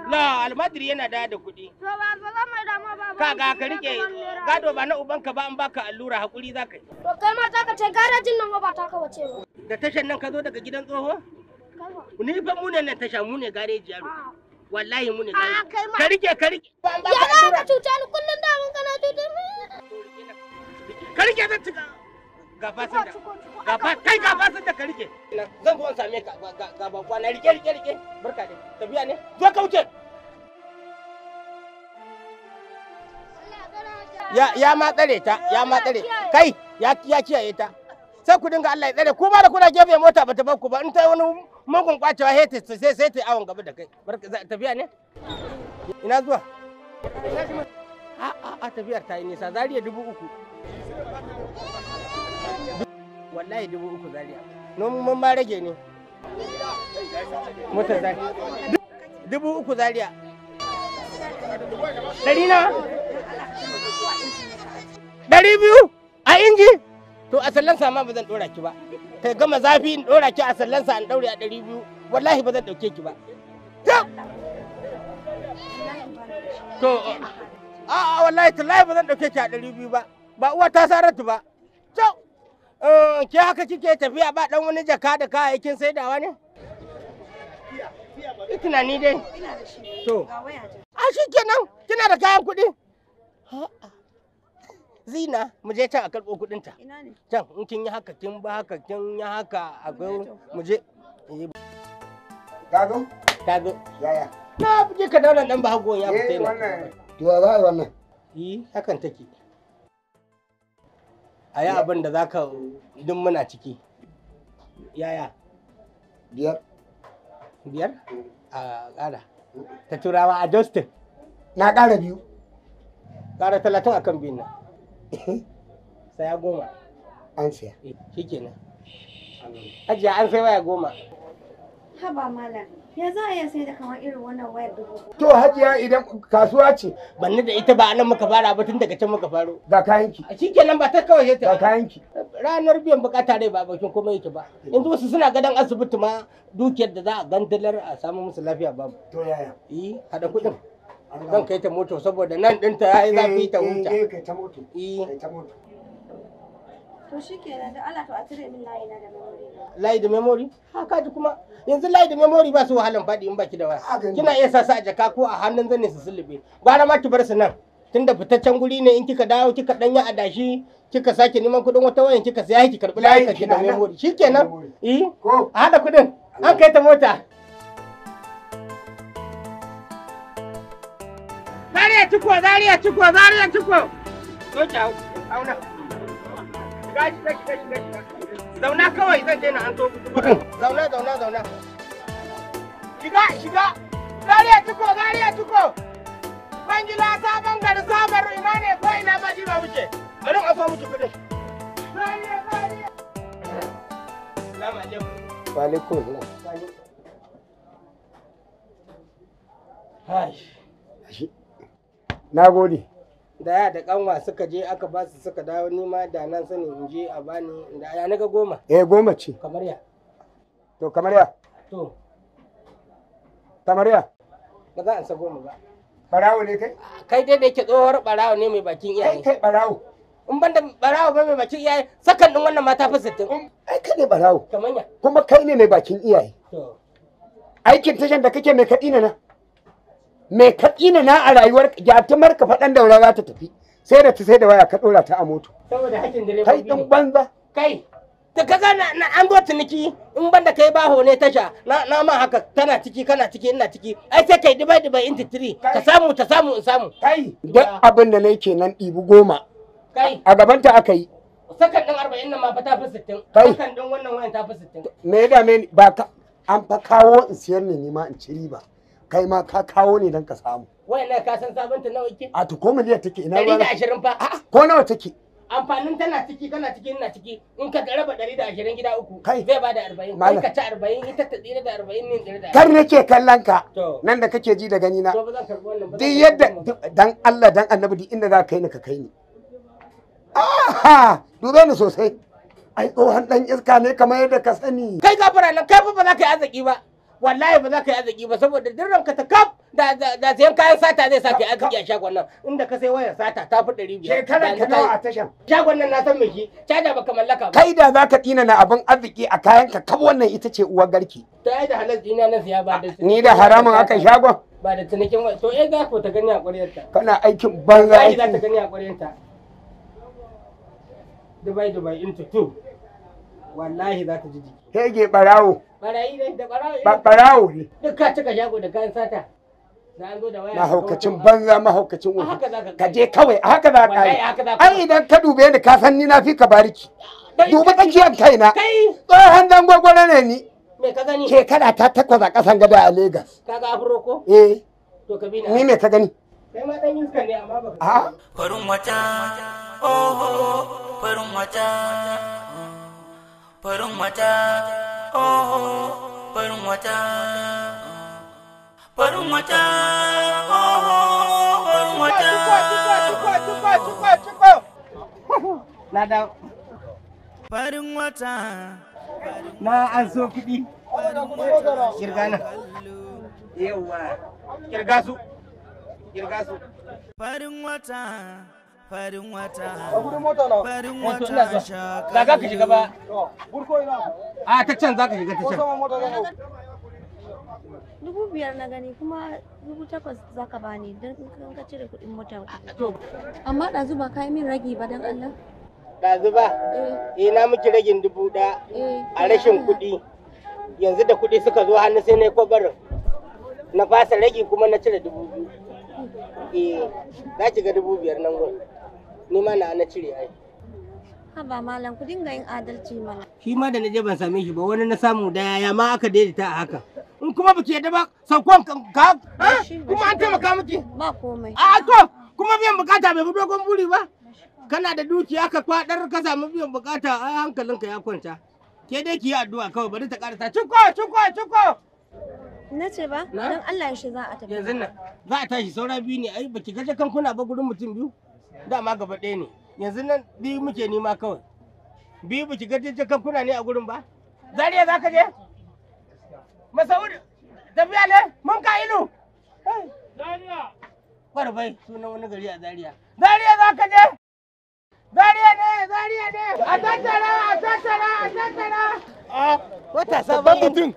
La almajiri yana da kuɗi. To ba ba mai dama ba. Kaga ka rike gado ba na ubanka ba an baka allura hakuri za ka yi. To kai ma za ka ce garejin nan ba ta ka wace ba. Da tashan nan ka zo daga gidan tsoho? Ni fa mu ne nan tasha mu ne gareji yaro. Wallahi mu ne gareji. Ka rike ka rike. Ba an baka allura. Ya ka cuce ni kullun da mun kana cuce ni. Ka rike zan cika. Ga fasin da. Ga kai ga fasin da ka rike. Zan zo in same ka ga bakwa na rike rike rike. Barka dai. Tafiya ne? Zo ka wuce. Ya ma tsare ta, ya ma tsare. Kai, ya kiyaye ta. Sai ku dinga Allah ya tsare. Ku ba da kuna gefe mota bata bar ku ba. In ta wani mugun kwacewa sai sai ta awon gaba da kai. Barka tafiya ne? Ina zuwa? A tafiyar ta yi nisa. Zariya 3000. Wallahi 3000 Zariya. Mun ma rage ne. Motar Zariya. 3000 Zariya. 100 na? 200 a inji? To a sallansa ma ba zan dora ki ba. Ta gama zafi in dora ki a sallansa an daure a 200. Wallahi ba zan dauke ki ba. To a wallahi tallahi ba zan dauke ki a 200 ba. Ba uwa ta saratu ba. To ke haka kike tafiya ba dan wani jaka da kayayyakin saidawa ne? Tunani dai. Ina da shi. To. Ga wayata. A shikenan kina da kayan kuɗi? Zina, mu je can a karɓo kuɗinta. Ina ne? Can in kin yi haka kin ba haka kin yi haka akwai mu je. Ka zo? Ka zo. Yaya? Na je ka daura dan bahago ya fita Eh yana. wannan. To ya za a yi wannan? Eh hakan take. A yi abin da zaka duk muna ciki. Yaya? 5. 5? A ƙara. Ta turawa a Justin. Na ƙara 2. Ƙara 30 akan biyun nan. Saya 10. An siya. Shikenan. Hajiya an sai waya 10. Haba malam, ya za a iya sai da kamar irin wannan wayar 10,000? To hajiya idan kasuwa ce. Banni da ita ba anan muka fara ba tun daga can muka faro. Ga kayanki. Shikenan ba ta kawai sai ta. Ga kayanki. Ranar biyan bukata dai ba bakin komai yake ba. Yanzu wasu suna gadon asibiti ma dukiyar da za a gandalar a samu musu lafiya babu. To yaya? Eh, hada kuɗin. Zan kai ta moto saboda nan ɗinta ya yi zafi ta huta. Eh, kai ta moto. Kai ta moto. To shikenan da Allah to a cire min layi na da memory na. Layi da memory? Haka ji kuma. Yanzu layi da memory ba su wahalan faɗi in baki da waya. Kina iya sa su a jaka ko a hannun zane su sulluɓe. Gwara ma ki bar su nan. Tunda fitaccen guri ne in kika dawo kika ɗanya adashi kika sake neman kuɗin wata wayan kika saya ki karɓi layukan ki da memory. Shikenan. Eh. A haɗa kuɗin. An kai ta mota. Zariya ciko, Zariya ciko, Zariya ciko. Zo ki hau, auna. Gashi, gashi, gashi, gashi. Zauna kawai zan je na an so kuɗin. Zauna, zauna, zauna. Shiga, shiga. Zariya ciko, Zariya ciko. Bangila sabon gari sabon ina ne ko ina ba ji ba muke. Bari in aso miki kuɗin. Zariya, Zariya. Salamu alaikum. Wa alaikum salam. Hai. Na gode. Da ya da kanwa suka je aka ba su suka dawo ni ma da nan sani in je a bani da ya naga 10. Eh 10 ce. Kamar ya. To kamar ya. To. Kamar ya. Ba za a sa 10 ba. Barawo ne kai? Kai dai da yake tsohuwar barawo ne mai bakin iyaye. Kai barawo. In ban da barawo ba mai bakin iyaye sakan din wannan mata fi 60. Ai kai ne barawo. Kamar ya. Kuma kai ne mai bakin iyaye. To. Aikin tashan da kake mai kaɗi na. Mai kaɗi na a rayuwar gyatumar ka faɗan daura za ta tafi sai da ta sai da waya ka ɗora ta a moto. Saboda hakkin direbobi. Kai ɗin banza. Kai. Da kaga na an zo ciniki in ban da kai baho ne tasha na ma haka tana ciki kana ciki ina ciki ai sai kai dubai dubai into 3 ka samu ta samu in samu. Kai. Duk abin da nake nan ɗibi 10. Kai. A gabanta aka yi. Sakan ɗin 40 nan ma fa ta fi 60. Kai. Sakan ɗin wannan wayan ta fi 60. Me ya dame ni ba ka an fa kawo in siyar ne ni ma in ci riba. Kai ma ka kawo ne don ka samu. Wayan ka san sabonta nawa yake? A to ko miliyan take ina ruwa. 120 fa. Ko nawa take? Amfanin tana ciki kana ciki ina ciki in ka raba 120 gida uku Kai. zai bada 40. Kai Malam. ka ci 40 ita ta tsira da 40 ne tsira da 40. Kar nake kallon ka To. nan da kake ji da gani na. To ba zan karɓi wannan ba. Duk yadda dan Allah dan Annabi duk inda za ka kai ni ka kai ni. Aha, dube ni sosai. Ai tsohon dan iska ne kamar yadda ka sani. Kai gafara nan kai fa ba za ka yi arziki ba. Wallahi ba za ka yi arziki ba saboda duk ranka ta kaf Da sayan kayan sata zai sa kai arziki a shagon nan. Inda ka sai wayar sata ta fi 500. Shekaran ka nawa a tashan? Shagon nan na san me shi. Caja baka mallaka ba. Kai da za ka tsina na abin arziki a kayan ka kab, wannan ita ce uwar garki. Ta yi da halal dina na siya ba da Ni da haramun aka shagon. Ba da cinikin waya. To eh, za ku ta gani a ƙwaryarta. Kana aikin banza. Wallahi za ta Aiki. gani a ƙwaryarta. Dubai Dubai into two. Wallahi za ta ji jiki. Hege barawo. Barayi ne da barayi. Barawo ne. Duk ka cika shago da kayan sata. Da an zo da waya. Mahaukacin banza, mahaukacin A haka wofi. za ka Ka je kawai, a haka za ka Wallahi haka za yi. ka Ai idan ka dube ni ka san ni na fi ka bariki. Dubi tsakiyar kaina. Kai Tsohon dan gwagwaro ne ni. me ka gani? Shekara ta 8 a ƙasan gada a Legas. Ka ga afro ko? Eh, To ka bi ni na. me ka gani? Kai ma dan iska ne amma baka. A Farin wata, oho, farin wata, farin wata, oho, farin wata, farin wata, oho, farin wata. Na da Farin wata, na an so kuɗi. Kirga nan. Yawwa. Kirga su. Kirga su. Farin wata, farin wata, farin Wato ina wata zuwa. sha Ba za ka shiga ba. A ta can za ka shiga, ta can. 5,000 na gani, kuma 8,000 za ka bani don in ka cire kuɗin mota. To, Amma ɗazu ba ka yi min ragi ba, don Allah. ɗazu ba. Eh, Eh, na miki ragin 1,000 eh. a rashin kuɗi. Yanzu da kuɗi suka zo hannu sai na yi kwabarin. Na fasa ragi kuma na cire 2,000. Eh, za ki ga 5,000 nan gurin. Ni ma na cire ai. Haba malam, ku dinga yin adalci mana. Shi ma da na je ban same shi ba, wani na samu da yaya ma aka daidaita a haka. In kuma baki yadda ba, saukon ka kuma an taimaka miki. Ba komai. A to, kuma biyan bukata bai fi dogon buri ba. Kana da dukiya ka kwadar ka samu biyan bukata, ai hankalinka ya kwanta. Ke dai ki yi addu'a kawai, bari ta karasa. Ciko, ciko, ciko. Na ce ba, Na? don Allah yaushe za a tafi. Yanzu nan za a tashi, saura biyu ne ai, baki ga kankuna ba gurin mutum biyu. Dama gaba ɗaya ne. Yanzu nan biyu muke nema kawai. Biyu, baki ga kankuna ne a gurin ba. Zaria za ka je? Masaud, tafiya ne? Mun ka ilu. Zaria. Kwarbai sunan wani gari a Zaria. Zaria za ka je? Zaria ne, Zaria ne. A tattara, a tattara, a tattara. Wata sabon mutum.